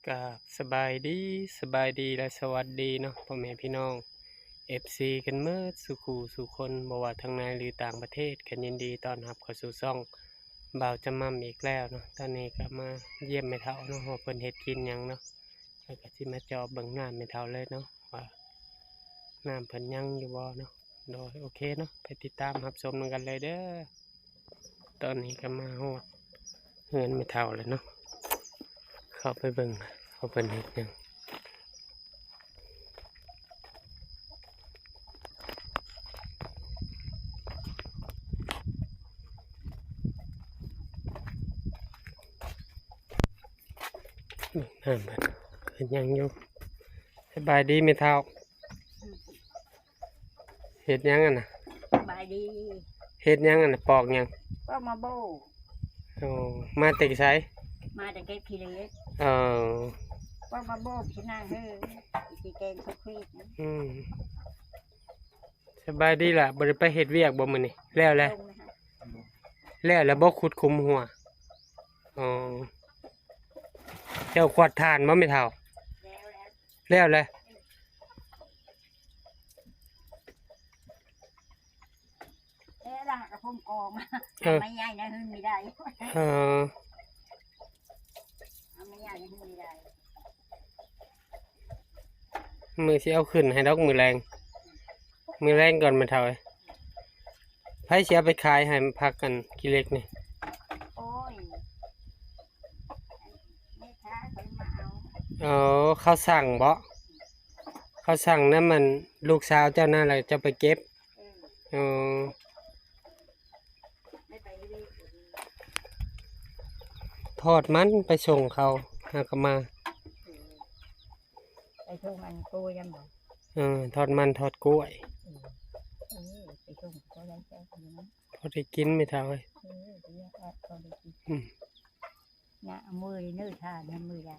ກາບສະບາຍດີ, ສະບາຍດີ ແລະ ສະຫວັດດີເນາະ ພໍ່ແມ່ພີ່ນ້ອງ ເອັຟຊີ ກັນເໝິດສູ່ຄູ່ສູ່ຄົນ, ບໍ່ວ່າທາງໃນ ຫຼື ຕ່າງປະເທດ, ກໍຍິນດີຕ້ອນຮັບເຂົ້າສູ່ຊ່ອງບ່າວຈຳມ່ຳອີກແລ້ວເນາະ. ຕອນນີ້ກໍມາຢ້ຽມແມ່ເຖົ້າເນາະ ວ່າເພິ່ນເຮັດກິນຫຍັງເນາະ, ແລ້ວກໍຊິມາຈອບເບິ່ງນ້ຳແມ່ເຖົ້າເລີຍເນາະ ວ່ານ້ຳເພິ່ນຍັງຢູ່ບໍ່ເນາະ. ໂດຍ ໂອເຄເນາະ, ໄປຕິດຕາມຮັບຊົມນຳກັນເລີຍເດີ້. ຕອນນີ້ກໍມາຮອດເຮືອນແມ່ເຖົ້າແລ້ວເນາະ, ເຂົ້າໄປເບິ່ງວ່າເພິ່ນເຮັດຫຍັງ. ເບິ່ງນ້ຳເພິ່ນເຮັດຫຍັງຢູ່. ສະບາຍດີແມ່ເຖົ້າ. ເຮັດຫຍັງຫັ້ນນະ? ສະບາຍດີ. ເຮັດຫຍັງຫັ້ນນະ? ປອກຫຍັງ? ປອກໝາກໂບ. ໂອ້ ມາແຕ່ໃສ? ມາແຕ່ເກັບຂີ້ເຫຼັກ. ເອີ ປອກໝາກໂບຊິນາງເຮີ ຊິແກງຊຸກຄີດນະ. ອືມ ສະບາຍດີລະ, ບໍ່ໄດ້ໄປເຮັດວຽກບໍ່ມື້ນີ້? ແລ້ວແຫຼະ ລົງນະ. ແລ້ວແຫຼະບໍ່? ຂຸດຂຸມຫົວ. ອໍ ເຈົ້າຂວດຖ່ານບໍ່ແມ່ເຖົ້າ? ແລ້ວແຫຼະ. ແລ້ວແຫຼະ. ເອີ ລະກະພົມກອງ ເອີ ໄມ້ໃຫຍ່ນະ ຫຶ້ມບໍ່ໄດ້. ເອີ ເອົາໄມ້ໃຫຍ່ຫຶ້ມບໍ່ໄດ້. ມື້ຊິເອົາຂຶ້ນໃຫ້ດອກ ມື້ແລງ, ມື້ແລງກ່ອນແມ່ເຖົ້າເອີຍ. ໃຜຊິເອົາໄປຂາຍໃຫ້ ຜັກອັນຂີ້ເຫຼັກນີ້? ໂອ້ຍ ແມ່ຄ້າເພິ່ນມາເອົາ. ເອີ ເຂົາສັ່ງບໍ? ເຂົາສັ່ງນຳອັນລູກສາວເຈົ້ານັ້ນແຫຼະ ເຈົ້າໄປເກັບ. ເອີ ເອີ ໄປເລີຍ ທອດມັນໄປສົ່ງເຂົາ ຫາກະມາ. ເອີ ໄປສົ່ງອັນກ້ວຍນຳບໍ? ເອີ ທອດມັນທອດກ້ວຍ. ເອີ ເອີ ໄປສົ່ງເຂົາໄດ້ແຊບຢູ່ນະ ພໍໄດ້ກິນແມ່ເຖົ້າເອີຍ. ເອີ ພໍໄດ້ກິນ. ອືມ ຍາເອົາມືເນີ ຖ້າເນີ ມື້ລະ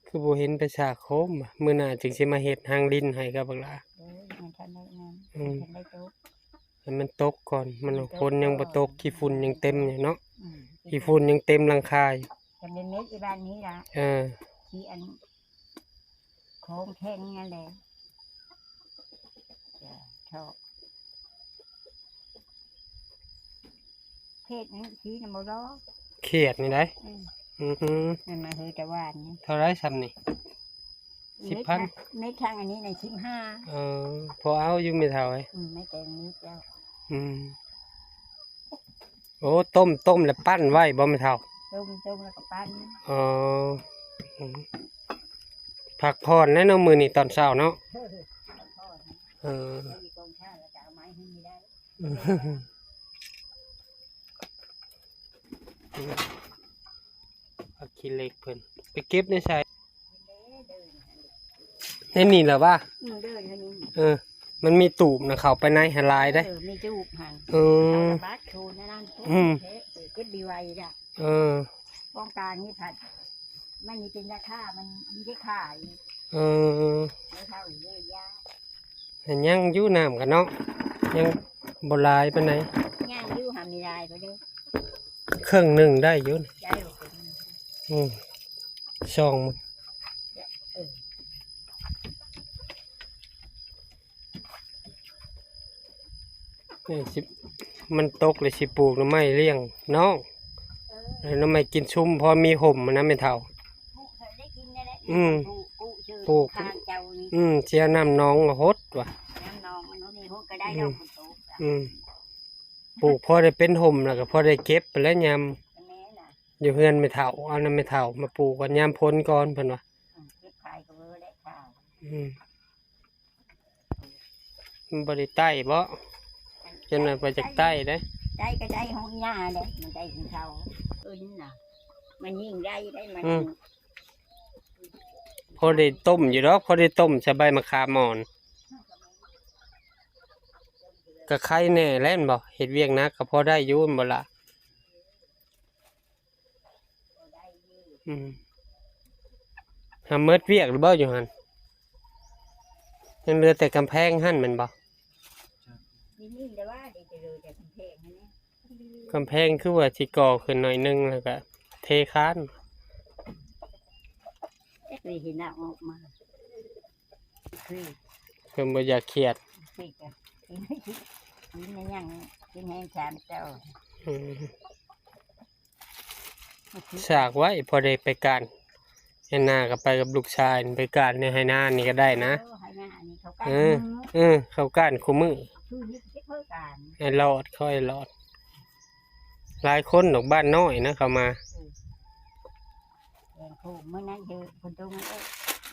ຄືບໍ່ເຫັນໄປສາໂຄມ? ມື້ໜ້າຈຶ່ງຊິມາເຮັດຮາງດິນໃຫ້ກັບບັກຫຼ້າ. ໂອ້ຍ ຍັງທັນໄດ້ນັ້ນ. ອືມ ຍັງທັນໄດ້ຕົກ. ໃຫ້ມັນຕົກກ່ອນ, ມັນ ມັນຕົກ ຝົນຍັງບໍ່ຕົກ ກ່ອນ ຂີ້ຝຸ່ນຍັງເຕັມຢູ່ເນາະ. ອືມ ຂີ້ຝຸ່ນຍັງເຕັມຫຼັງຄາຢູ່. ຈະເປັນເມັດອີກບາດນີ້ລະ. ເອີ ຂີ້ອັນ ຂອງແຂງນັ້ນແຫຼະ. ຈະເທາະ ເຂດນີ້ຊີ້ນຳບໍ່ລອ? ເຂດນີ້ໃດ? ອືມ ອືມ ມັນມາເຮີແຕ່ວານນີ້. ເທົ່າໃດຊ່ຳນີ້? ສິບພັນ? ເມັດທາງ ເມັດທາງອັນນີ້ນະ ສິບຫ້າ. ເອີ ພໍເອົາຢູ່ແມ່ເຖົ້າເອີຍ. ອືມ ແມ່ແກງນີ້ເຈົ້າ. ອືມ ໂອ້ ຕົ້ມ ຕົ້ມແລ້ວປັ້ນໄວ້ບໍ່ແມ່ເຖົ້າ? ຕົ້ມ ຕົ້ມແລ້ວກໍປັ້ນ. ອໍ ອືມ ພັກຜ່ອນແລ້ວເນາະ ມື້ນີ້ຕອນເຊົ້າເນາະ. ເອີ ໄປຢູ່ກອງທ່າແລ້ວກໍເອົາໄມ້ໃຫ້ນີ້ໄດ້. ຜັກຂີ້ເຫຼັກເພິ່ນໄປເກັບໃນໃສ? ໃນນີ້ລະວະ? ອືມ ເດີນໃນນີ້. ເອີ ມັນມີຕູບນະ ເຂົ້າໄປໃນຫັ້ນຫຼາຍເດ້. ເອີ ມີຕູບຫັ້ນ. ເອີ ເອົາລະບາດໂທນນັ້ນ. ອືມ ເກັບດີໄວລະ. ເອີ ປ້ອງກັນນີ້ພັດ ມັນນີ້ເປັນລາຄາ ມັນມີໄດ້ຂາຍ. ເອີ ໄດ້ເທົ່ານີ້ເລີຍ. ຍັງຢູ່ນ້ຳກັນເນາະ ຍັງບໍ່ຫຼາຍປານໃດ. ຍັງຢູ່ຫາມີຫຼາຍປານໃດ. ເຄິ່ງໜຶ່ງໄດ້ຢູ່. ໄດ້ບໍ່? ອືມ ຊ່ອງ ເອີ ນີ້ຊິ ມັນຕົກແລ້ວຊິປູກໜໍ່ໄມ້ລ້ຽງນ້ອງ. ເອີ ໜໍ່ໄມ້ກິນຊຸມ ພໍມີຮົ່ມນະແມ່ເຖົ້າ. ປູກເຂົາໄດ້ກິນແລ້ວແຫຼະ. ອືມ ປູກ ປູກຊື່ ປູກ ທາງເຈົ້ານີ້. ອືມ ເສຍນ້ຳໜອງຫົດວ່າ. ນ້ຳໜອງມັນບໍ່ມີຫົດກໍໄດ້ດອກ. ອືມ ຝົນຕົກ. ອືມ ປູກພໍໄດ້ເປັນຮົ່ມ ແລ້ວກໍພໍໄດ້ເກັບແຫຼະຍາມ. ແມ່ນລະ ຢູ່ເຮືອນແມ່ເຖົ້າ ເອົານຳແມ່ເຖົ້າມາປູກກ່ອນ ຍາມຝົນກ່ອນເພິ່ນວ່າ. ອືມ ເກັບຂາຍກໍບໍ່ໄດ້ຂາຍ. ອືມ ມັນບໍ່ໄດ້ໄຕ້ບໍ? ຈັກໜ່ອຍໄປຈັກໄຕ້ເດ້. ໄຕ້ກໍໄດ້ຂອງອີ່ໜ້າເດ້ ມັນໄດ້ຂອງເຂົາ. ເອີ ນີ້ນະ ມັນຍິ່ງໄດ້ ໄດ້ມັນ. ອືມ ພໍໄດ້ຕົ້ມຢູ່ດອກ ພໍໄດ້ຕົ້ມໃສ່ໃບມະຂາມອ່ອນ. ກໍໄຄແດ່ແລ້ວແມ່ນບໍ່? ເຮັດວຽກໜັກກໍພໍໄດ້ຢູ່ແມ່ນບໍ່ລະ? ອືມ ຫາເໝິດວຽກແລ້ວບໍ່ຢູ່ຫັ້ນ? ຍັງເຫຼືອແຕ່ກຳແພງຫັ້ນແມ່ນບໍ່? ນີ້ແຫຼະວ່າ ເດ ຈະເຫຼືອແຕ່ກຳແພງຫັ້ນແຫຼະ. ກຳແພງຄືວ່າຊິກໍ່ຂຶ້ນໜ້ອຍໜຶ່ງ ແລ້ວກະເທຄານ. ເຄີຍເຫັນລາວອອກມາ ຄື ເພິ່ນບໍ່ຢາກຄຽດ ຄືກະກິນ ກິນຫຍັງ ກິນແຮງຊາມເຈົ້າ ອືມ ສາກໄວ້ພໍໄດ້ໄປການ ເຮັດນາກໍໄປກັບລູກຊາຍ ໄປການໃນໄຮ່ນານີ້ກໍໄດ້ນະ ເອີ ໄຮ່ນານີ້ເຂົາການ ເອີ ເອີ ເຂົາການຄູ່ມື້ ຄືນີ້ຊິເຂົາການ ໃຫ້ລອດ ເຂົາໃຫ້ລອດ ຫຼາຍຄົນດອກ ບ້ານນ້ອຍນະເຂົາມາ ເອີ ແກງໂຄມມື້ນັ້ນເດີ ຝົນຕົກ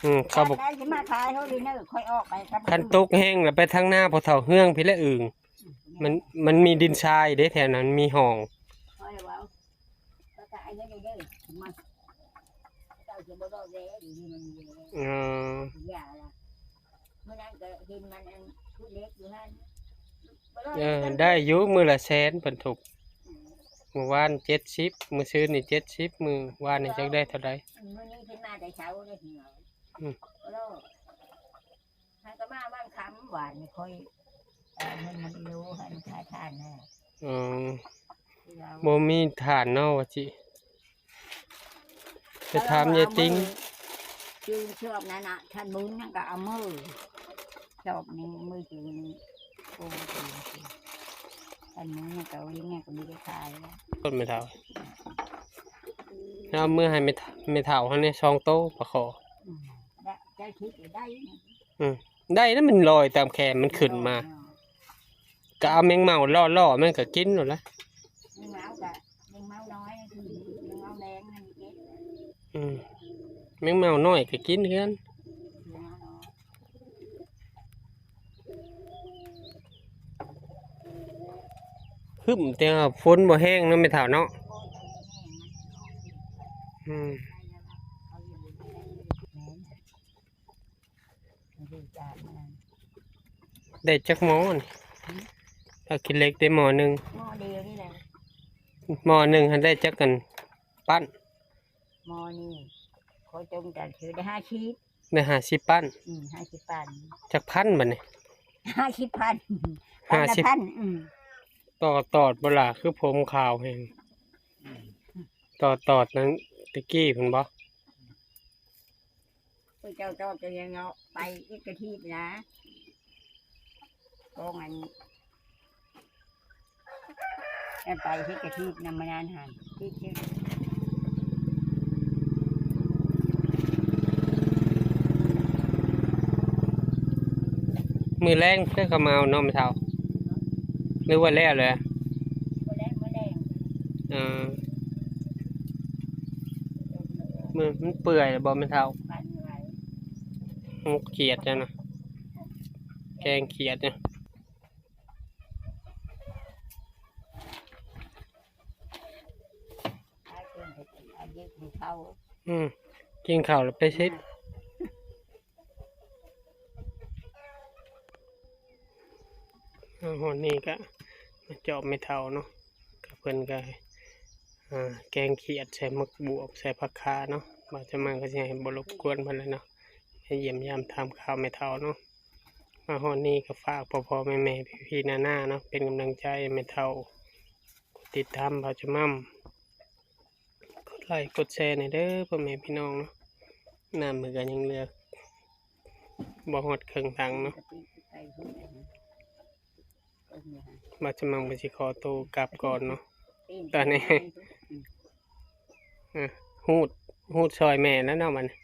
ອືມ ເຂົາບອກ ຊິມາຂາຍເຮົາດີເນີ ຂ້ອຍອອກໄປກັບ ຄັນຕົກແຮງລະໄປທາງນາພໍ່ເຖົ້າເຮືອງພີ້ແຫຼະອຶ່ງ ອືມ ມັນ ມັນມີດິນຊາຍເດ້ ແຖວນັ້ນມີຮ່ອງ ຂ້ອຍເວົ້າ ກໍຕາຍເດີ ມາ ເຈົ້າຊິບໍ່ລອດແລະ ດີມັນມີແລະ ເອີ ຢ່າລະ ມື້ນັ້ນກໍເຫັນມັນອັນຂຸດເຫຼັກຢູ່ຫັ້ນ ບໍ່ລອດ ເອີ ໄດ້ຢູ່ມື້ລະແສນເພິ່ນທຸບ ອືມ ມື້ວານເຈັດສິບ ມື້ຊືນນີ້ເຈັດສິບ ມື້ວານນີ້ຈັກໄດ້ເທົ່າໃດ ອືມ ມື້ນີ້ເພິ່ນມາແຕ່ເຊົ້າເດ້ ອືມ ບໍ່ລອດ ຫາກໍມາວັນຄ່ຳ ວານນີ້ຂ້ອຍເອົາເງິນມາອີໂລໃຫ້ມັນຂາຍຖ່ານແດ່ ອືມ ບໍ່ມີຖ່ານເນາະ ວ່າຊິໄປຖາມຍາຍຕິງ ຈື່ຊອບນັ້ນນະ ທ່ານບຸນນັ້ນກໍເອົາມື ຊອບນີ້ມືຈື່ນີ້ ໂອ້ ທ່ານບຸນນັ້ນກໍເອົາເລີຍ ແມ່ກໍບໍ່ໄດ້ຂາຍແລ້ວ ຕົ້ນໄມ້ເຖົ້າ ເອົາມືໃຫ້ແມ່ ແມ່ເຖົ້າຫັ້ນນີ້ ສອງໂຕ ປາຄໍ ອືມ ໄດ້ ໄດ້ຄິດໄດ້ ອືມ ໄດ້ນະ ມັນລອຍຕາມແຄມ ມັນຂຶ້ນມາ ເອີ ກໍເອົາແມງເມົາຫຼໍ່ໆ ມັນກໍກິນໂລດລະ ແມງເມົາກໍ ແມງເມົານ້ອຍ ແມງເມົາແດງນັ້ນເກັບ ອືມ ແມງເມົານ້ອຍກໍກິນຄືກັນ ແມງເມົານ້ອຍ ຄຶ້ມແຕ່ວ່າຝົນບໍ່ແຮງເນາະ ແມ່ເຖົ້າເນາະ ອືມ ແມ່ນ ໄດ້ຈັກໝໍ້ນີ້? ເອົາຂີ້ເຫຼັກໄດ້ໝໍ້ໜຶ່ງ ໝໍ້ດຽວນີ້ແຫຼະ ໝໍ້ໜຶ່ງຫັ້ນໄດ້ຈັກອັນປັ້ນ? ໝໍ້ນີ້ ຂໍຈົ່ງກັນ ຖືໄດ້ຫ້າສິບ ໄດ້ຫ້າສິບປັ້ນ ອືມ ຫ້າສິບປັ້ນ ຈັກພັນບັດນີ້? ຫ້າສິບພັນ ຫ້າສິບ ພັນ ອືມ ຕໍ່ຕອດບໍ່ລະ ຄືຜົມຂາວແຮງ ຕໍ່ຕອດນັ້ນແຕ່ກີ້ພຸ້ນບໍ່? ພວກເຈົ້າຈອດກັນຍັງເນາະ ໄປເຮັດກະຖີບນະ ກອງອັນ ແມ່ນໄປເຮັດກະຖີບນຳມານານຫັ້ນ ທີ່ ທີ່ ມື້ແລງເພິ່ນກໍມາເອົາເນາະແມ່ເຖົ້າ ຫຼືວ່າແລ້ວແຫຼະ? ມື້ແລງ ມື້ແລງ ເອີ ມື້ມັນເປື່ອຍແລ້ວບໍ່ແມ່ເຖົ້າ? ປັ່ນໄວ້ ໝົກຂຽດຫັ້ນນະ ແກງຂຽດນະ ອືມ ກິນເຂົ້າແລ້ວໄປເຊັດ ຮອດນີ້ກະມາຈອບແມ່ເຖົ້າເນາະ ກະເພິ່ນກະ ອ່າ ແກງຂຽດໃສ່ໝາກບວບ ໃສ່ຜັກຂ່າເນາະ ບ່າວຈະມັ່ງກໍຊິໃຫ້ບໍ່ລົບກວນເພິ່ນແຫຼະເນາະ ມາຢ້ຽມຢາມຖາມຂ່າວແມ່ເຖົ້າເນາະ ມາຮອດນີ້ກໍຝາກພໍ່ໆແມ່ໆ ພີ່ໆນ້າໆເນາະ ເປັນກຳລັງໃຈໃຫ້ແມ່ເຖົ້າ ກົດຕິດຕາມບ່າວຈະໝ່ຳ ກົດໄລກົດແຊແດ່ເດີພໍ່ແມ່ພີ່ນ້ອງເນາະ ນ້ຳເພິ່ນກໍຍັງເຫຼືອບໍ່ຮອດເຄິ່ງຖັງເນາະ ບ່າວຈະໝ່ຳກໍຊິຂໍໂຕກັບກ່ອນເນາະ ຕອນນີ້ ອ່າ ຮູດ ຮູດຊ່ອຍແມ່ແລ້ວເນາະ ບັດນີ້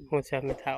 ຮູດຊ່ອຍແມ່ເຖົ້າ.